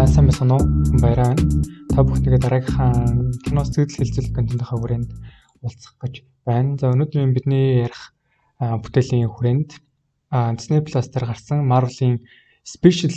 Сайн байцгаана уу? Баяраа байна. Та бүхнийгээ дараагийнхаа кино сэтгэл хэлцэл контентынхаа хүрээнд уулзах гэж байна. За, өнөөдрийн бидний ярих бүтээлийн хүрээнд Disney Plus дээр гарсан Marvel-ийн special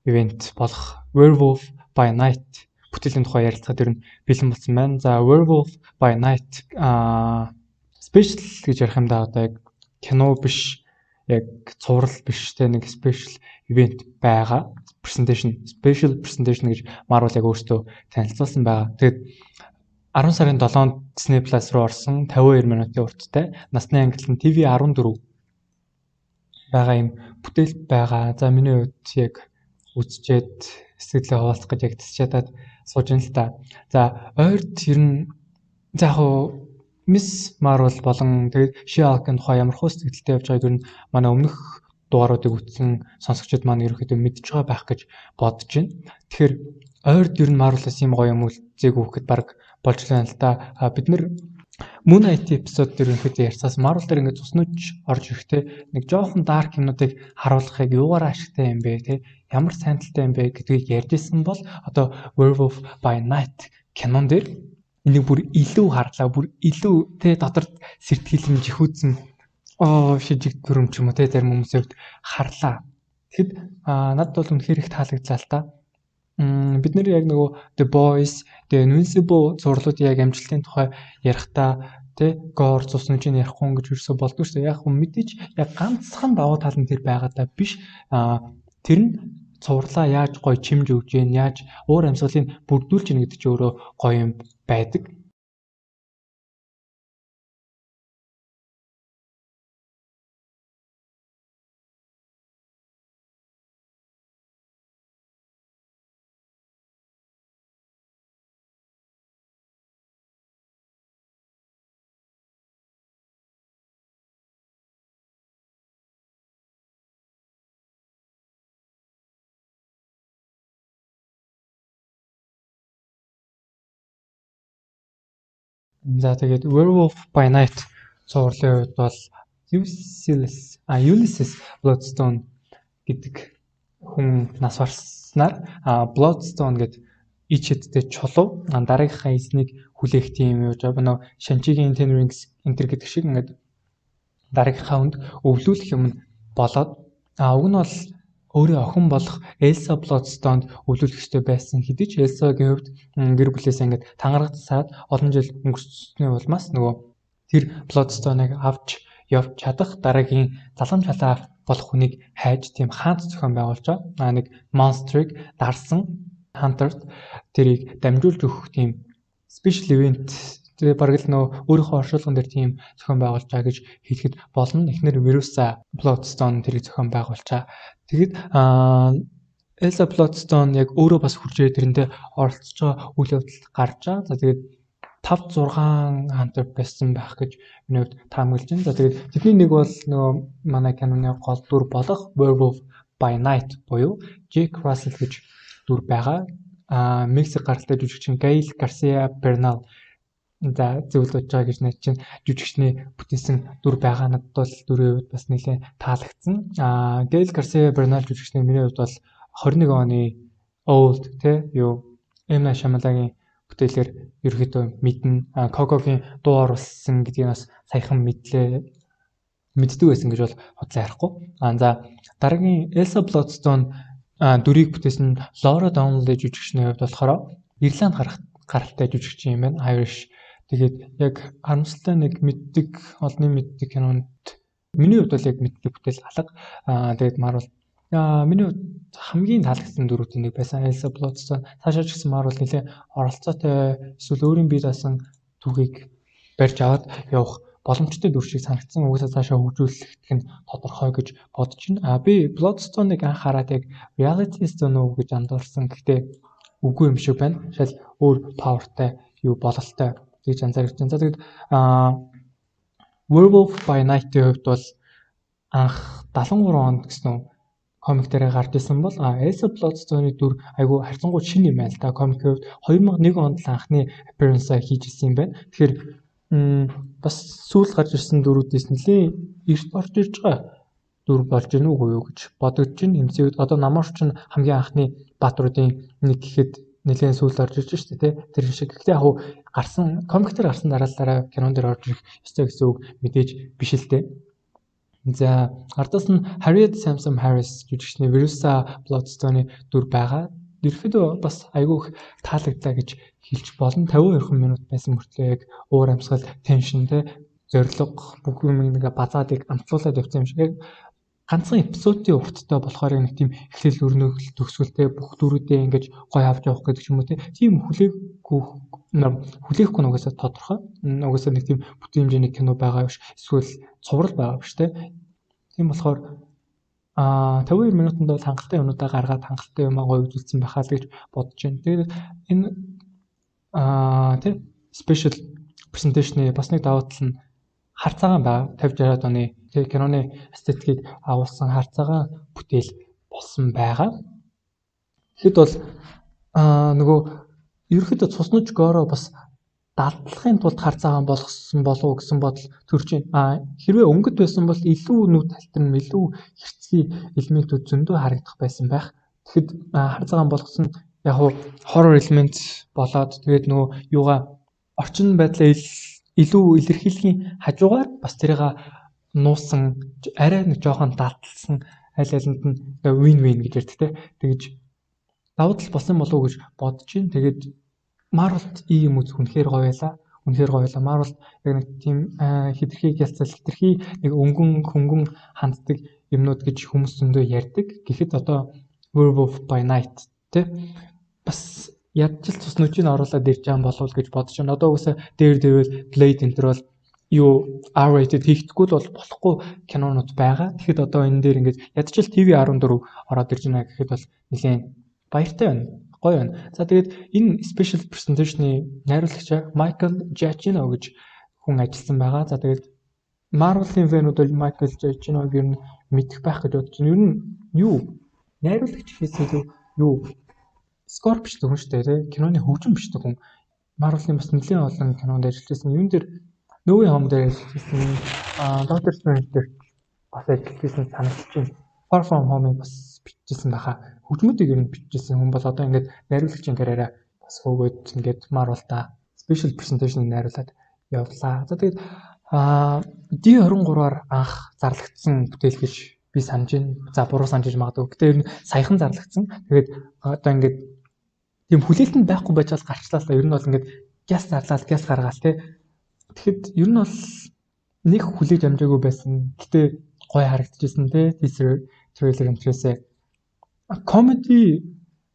event болох Werewolf by Night бүтээлийн тухай ярилцахад ер нь бэлэн болсон байна. За, Werewolf by Night special гэж ярих юм да, одоо яг кино биш, яг цуврал биш те, нэг special event байгаа. Presentation, special presentation гэж Marvel яг өөрсдөө танилцуулсан байгаа. Тэгээд 10 сарын 7-нд Disney Plus руу орсон 52 минутын урттай, насны ангилал нь TV 14 байгаа юм бүтээл байгаа. За, миний хувьд яг үзчихэд сэтгэлээ хуваалцах гэж яг тэсч чадаад сууж ин л та. За, ойрд ер нь за яг уу Miss Marvel болон тэгээд She-Hulk-ын тухай ямар хуу сэтгэлтэй явж байгааг ер нь манай өмнөх дугааруудыг үзсэн сонсогчид маань ерөнхийдөө мэдж байгаа байх гэж бодож байна. Тэгэхээр ойрд ер нь Marvel-аас ийм гоё юм үлдээгүй гэхэд баг болж байна л та. Бид нэр Moon Knight эпизод дээр ерөнхийдөө ярьцаас Marvel дээр ингээд цуснууч орж ирэхдээ нэг жоохон dark юмнуудыг харуулахыг юугаараа ашигтай юм бэ те, ямар сайн талтай юм бэ гэдгийг ярьж исэн бол одоо Werewolf by Night кинон дээр энийг бүр илүү харлаа, бүр илүү те дотор сэртгэлэн жихүүдсэн шижиг дүрм ч юм уу те зарим хүмүүсийн хувьд харлаа. Тэгэхэд надад бол үнэхээр их таалагдлаа л та. Бид нэр яг нөгөө The Boys, The Invincible зурлуудын яг амжилтын тухай ярихдаа тэ gore цусныг нь ярихгүй гэж юусоо болдгоо шүү дээ. Яг хөө мэдээж яг ганцхан давуу тал нь тэр байгаадаа биш. Тэр нь цувралаа яаж гоё чимж өгж гин, яаж уур амьсгалыг бүрдүүлж гин гэдэг чинь өөрөө гоё юм байдаг. За, тэгээд Werewolf by Night цувралын хувьд бол Ulysses Bloodstone гэдэг хүн нас барснаар Bloodstone гэдэг ич хэдтэй чулуу дараагийнхаа эзнийг хүлээх тийм юу жаа нөө Shang-Chi-гийн Ten Rings энтер гэдэг шиг ингээд дараагийнхаа хүнд өвлүүлэх юм болоод уг нь бол өөрийн охин болох Elsa Bloodstone-д өвлүүлэх ёстой байсан хэдий ч Elsa-гийн хувьд гэр бүлээсээ ингээд тангарагдсаад олон жил өнгөрсөний улмаас нөгөө тэр Bloodstone-ыг авч явж чадах дараагийн залгам чалаа болох хүнийг хайж тийм хаант зохион байгуулж байгаа. Нэг монстрыг дарсан Hunter-т тэрийг дамжуулж өгөх тийм special event, тэгээ бараг л нөө өөрийнхөө оршуулган дээр тийм зохион байгуулж байгаа гэж хэлэхэд болно. Эхнэр Verussa Bloodstone тэрийг зохион байгуулж байгаа. Тэгэхэд Elsa Bloodstone яг өөрөө бас хуржээ тэрнтэй оролцож байгаа үйл явдал гарч байгаа. За, тэгээд 5 6 Hunter байсан байх гэж миний хувьд таамаглаж байна. За, тэгээд тэдний нэг бол нөгөө манай киноны гол дүр болох Werewolf by Night буюу Jake Russell гэж дүр байгаа. Мексик гаралтай жүжигчин Gael Garcia Bernal, за, зөвлөж байгаа гэж найд чинь жүжигчний бүтээсэн дүр байгаа. Надад бол дүрийн хувьд бас нэлээд таалагдсан. Gael Garcia Bernal жүжигчний миний хувьд бол 21 оны Old те юу M. Night Shyamalan-гийн бүтээлээр ерөөхдөө мэднэ. Coco-гийн дуу оруулсан гэдгийг бас саяхан мэдлээ, мэддэг байсан гэж бол худлаа ярихгүй. За, дараагийн Elsa Bloodstone дүрийг бүтээсэн Laura Donnelly жүжигчний хувьд болохоор Ирланд гаралтай жүжигчин юм байна. Irish. Тэгээд яг харамсалтай нэг мэддэг, олонний мэддэг кинонд миний хувьд бол яг мэддэг бүтээл алга. Тэгээд Marvel миний хувьд хамгийн таалагдсан дүрүүдийн нэг байсан Elsa Bloodstone. Цаашаа ч гэсэн Marvel нэлээ оролцоотой эсвэл өөрийн бие даасан түүхийг барьж аваад явах боломжтой дүр шиг санагдсан. Угсаа цаашаа хөгжүүлэх нь тодорхой гэж бодож байна. Би Bloodstone-ыг анх хараад яг Reality Stone уу гэж андуурсан. Гэхдээ үгүй юм шиг байна. Шал өөр powerтай юу бололтой гэж анзаарч байна. За, тэгээд Werewolf by Night-ийн хувьд бол анх 73 онд гэсэн үү комик дээр гарч исэн бол Elsa Bloodstone-ы дүр айгу харьцангуй шинэ юм байна л да. Комикийн хувьд 2001 онд л анхны appearance-а хийж исэн юм байна. Тэгэхээр бас сүүл гарч ирсэн дүрүүдээс нэлээд эрт орж ирж байгаа Дүр болж гинүү үгүй юу гэж бодогдож байна. MCU-д одоо Намор ч хамгийн анхны баатруудын нэг гэхэд нэлээд сүүлд орж ирж шүү дээ, тий. Тэр шиг. Гэхдээ яг хуу гарсан комик дээр гарсан дараалалаараа кинон дээр орж ирэх ёстой гэсэн үг мэдээж биш л дээ. За, ардаас нь Harriet Sansom Harris жүжигчний Verussa Bloodstone-ы дүр байгаа. Ерөнхийдөө бас айгүй их таалагдлаа гэж хэлж болно. 52 минут байсан мөртлөө яг уур амьсгал, tension, те, зорилго, бүх юм нэг базаад яг амтлуулаад явсан юм шиг. Яг ганцхан эпизодын урттай болохоор нэг тийм эхлэл, өрнөгөл, төгсгөлтэй бүх дүрүүдээ ингэж гоё авч явах гэдэг ч юм уу, тийм хүлээхгүй хүлээхгүй нь угаасаа тодорхой. Угаасаа нэг тийм бүтэн хэмжээний кино байгаа биш, эсвэл цуврал байгаа биш, те. Тийм болохоор 52 минутанд бол хангалттай юмнуудаа гаргаад, хангалттай юмаа гоё үзүүлсэн байхаа л гэж бодож байна. Тэгээд энэ тий special presentation-ы бас нэг давуу тал нь хар цагаан байгаа. 50 60-аад оны тий киноны эстетикийг агуулсан хар цагаан бүтээл болсон байгаа. Тэгэхэд бол нөгөө ерөөхдөө цуснаж горо бас далдлахын тулд хар цагаан болгосон болов уу гэсэн бодол төрж байна. Хэрвээ өнгөт байсан бол илүү нүд алтарна, илүү хэрцгий элементүүд зөндөө харагдах байсан байх. Тэгэхэд хар цагаан болгосон, яг уу horror element болоод, тэгээд нөгөө юугаа орчин байдлаа илүү илэрхийлэхийн хажуугаар бас тэрийг нуусан, арай нэг жоохон далдалсан, аль алинд нь win win гэж ярьдаг, те. Тэгэж давуу тал болсон болов уу гэж бодож байна. Тэгээд Marvel-т ийм үзэх үнэхээр гоё байлаа. Үнэхээр гоё байлаа. Marvel яг нэг тийм хэтэрхий гялцал, хэтэрхий нэг өнгөн хөнгөн ханддаг юмнууд гэж хүмүүс зөндөө ярьдаг. Гэхэд одоо Werewolf by Night, те, бас ядч л цуснуудыг оруулаад ирж байгаа болов уу гэж бодож байна. Одоо угаасаа Daredevil, Blade энэ төр бол юу R-rated хийхдэггүй л бол болохгүй кинонууд байгаа. Тэгэхэд одоо энэ дээр ингээд ядч л TV 14 ороод ирж байна гэхэд бол нэлээд баяртай байна. Гоё байна. За, тэгээд энэ special presentation-ы найруулагч Michael Giacchino гэж хүн ажилласан байгаа. За, тэгээд Marvel-ийн fan үүд бол Michael Giacchino-г ер нь мэдэх байх гэж бодож байна. Ер нь юу найруулагч гэхээс илүү юу score бичдэг хүн шүү дээ, тий. Киноны хөгжим бичдэг хүн. Marvel-ийн бас нэлээд олон кинонд ажиллаж байсан. Юун дээр, No Way Home дээр ажиллаж байсан. Doctor Strange дээр бас ажиллаж байсан санагдаж байна. Far From Home-ыг бас бичижсэн байхаа. Хөгжмүүдийг ер нь бичижсэн хүн бол одоо ингээд найруулагчийн карьераа бас хөөгөөд ингээд Marvel-та special presentation найруулад явлаа. За, тэгээд D23-аар анх зарлагдсан бүтээл гэж би санаж байна. За, буруу санаж магадгүй. Гэтэ ер нь саяхан зарлагдсан. Тэгээд одоо ингээд тийм хүлээлтэнд байхгүй байж бол гарчлаа л да. Ер нь бол ингээд гяс зарлал, гяс гаргаал, те. Тэгэхэд ер нь бол нэг хүлээж амжаагүй байсан. Гэтэ гоё харагдчихсан, те. Teaser trailer энтрээсээ comedy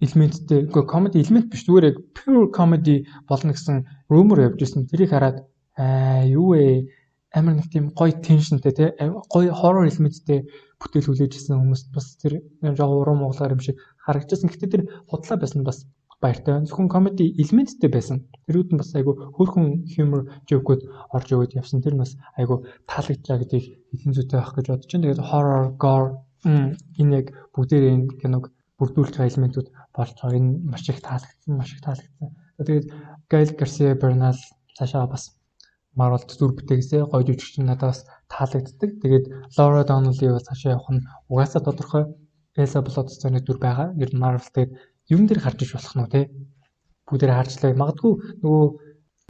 элементтэй, үгүй, comedy элемент биш, зүгээр яг pure comedy болно гэсэн rumor явж ирсэн. Тэрийг хараад аа, юу вэ? Амар нэг тийм гоё tension тэй, те, гоё horror элементтэй бүтээл хүлээж ирсэн хүмүүст бас тэр жоо урам ууглаар юм шиг харагдчихсан. Гэтэ тэр худлаа байсан бас баяртай байна. Зөвхөн comedy элементтэй байсан. Тэрүүд нь бас айгу хөөрхөн humor joke ууд орж өгөөд явсан. Тэр нь бас айгу таалагдж байгаа гэдгийг хэлэн зүйтэй байх гэж бодож байна. Тэгээд horror, gore, энэ яг бүгдээрээ энэ киног бүрдүүлж байгаа элементүүд болж байгаа. Энэ маш их таалагдсан, маш их таалагдсан. Тэгээд Gael Garcia Bernal цаашаа бас Marvel-д дүр бүтээгээсэй, гоё жүжигчин, надад бас таалагддаг. Тэгээд Laura Donnelly бол цаашаа явах нь угаасаа тодорхой. Elsa Bloodstone-ы дүр байгаа. Ер нь Marvel тэгээд юун дээр гарч иж болох нь те. Бүгдээр харжлаа. Магадгүй нөгөө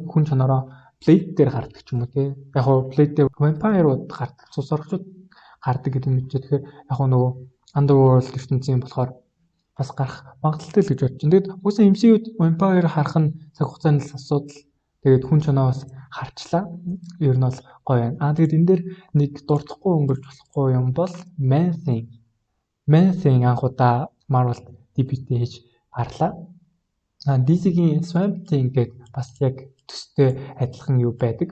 хүн чоноороо Blade дээр гардаг ч юм уу, те. Яг хоо Blade дээр vampire-ууд гардаг, цус сорогчууд гардаг гэдэг нь мэдчихэ. Тэгэхээр яг хоо нөгөө Underworld ертөнцийн болохоор бас гарах магадлалтай л гэж бодож байна. Тэгээд угаасаа MCU-д vampire харах нь цаг хугацааны л асуудал. Тэгээд хүн чоноо бас харчлаа. Ер нь бол гоё байна. Тэгээд энэ дээр нэг дурдахгүй өнгөрч болохгүй юм бол Man Thing. Man Thing анх удаа Marvel дебют хийж гарлаа. DC-гийн Swamp Thing гэдэг бас яг төстэй адилхан юу байдаг.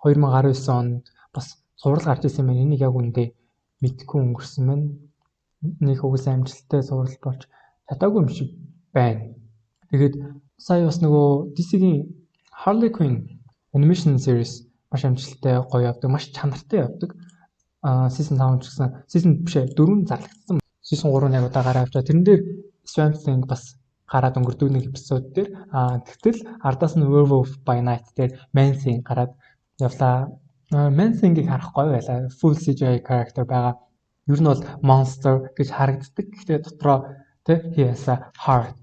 2019 онд бас цуврал гарч ирсэн байна. Энийг яг үндэ мэдэхгүй өнгөрсөн байна. Нэг угсаа амжилттай цуврал болж чадаагүй юм шиг байна. Тэгээд сая бас нөгөө DC-гийн Harley Quinn animation series маш амжилттай гоё явдаг, маш чанартай явдаг. Season 5 ч гэсэн, season биш ээ, 4 зарлагдсан. Season 3 нь яг удаа гараа авчаа. Тэрэн дээр Swamp Thing бас гараад өнгөрдөг нэг эпизод дээр. Тэгтэл ардаас нь Werewolf by Night дээр Man Thing гараад явлаа. Man Thing-ийг харах гоё байлаа. Full CGI character байгаа. Ер нь бол monster гэж харагддаг. Гэхдээ дотроо тэ he has a heart.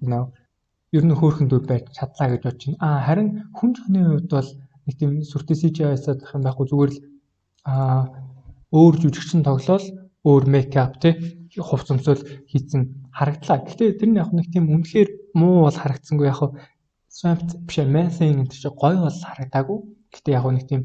Ер нь хөөрхөн дүр байж чадлаа гэж бодож байна. Харин хүн чонын хувьд бол нэг тийм сүртэй CGI-саад юм байхгүй, зүгээр л өөр жүжигчин тоглоол, өөр makeup тэ хувц өмсөөл хийцэн харагдлаа. Гэхдээ тэр нь яг нэг тийм үнэхээр муу бол харагдсангүй, яг Swamp биш Man Thing энэ чинь гоё бол харагдаагүй. Гэхдээ яг нэг тийм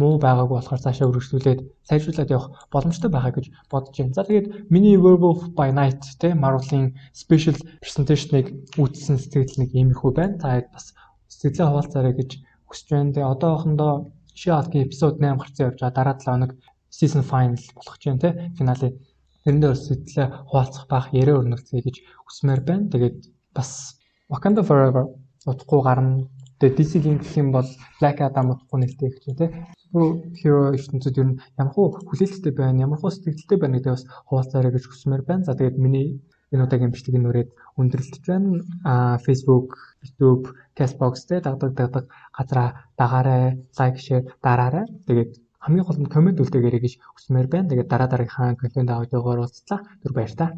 муу байгаагүй болохоор цаашаа үргэлжлүүлээд сайжруулад явах боломжтой байхаа гэж бодож байна. За, тэгээд миний Werewolf by Night те Marvel-ийн special presentation-ыг үзсэн сэтгэл нэг иймэрхүү байна. Та бас сэтгэлээ хуваалцаарай гэж хүсэж байна. Тэгээ одоохондоо She-Hulk-ийн episode 8 гарсан явж байгаа. Дараа 7 хоног season final болох гэж байна те finale. Тэрэн дээр сэтгэлээ хуваалцах байх, яриа өрнөлцгий гэж хүсмээр байна. Тэгээд бас Wakanda Forever удахгүй гарна. Тэгээ DC-гийн гэх юм бол Black Adam удахгүй нээлттэй гэж байна те. Superhero ертөнцид ер нь ямар хуу хүлээлттэй байна, ямар хуу сэтгэлтэй байна гэдэг бас хуваалцаарай гэж хүсмээр байна. За, тэгээд миний энэ удаагийн бичлэгийг нүрээд өндөрлөж байна. Facebook, YouTube, Castbox те дагдаг дагдаг газараа дагаарай, like, share дараарай. Тэгээд хамгийн гол нь comment үлдээгээрэй гэж хүсмээр байна. Тэгээд дараа дараагийнхаа контент аудиогоор уулзлаа. Түр баяр та.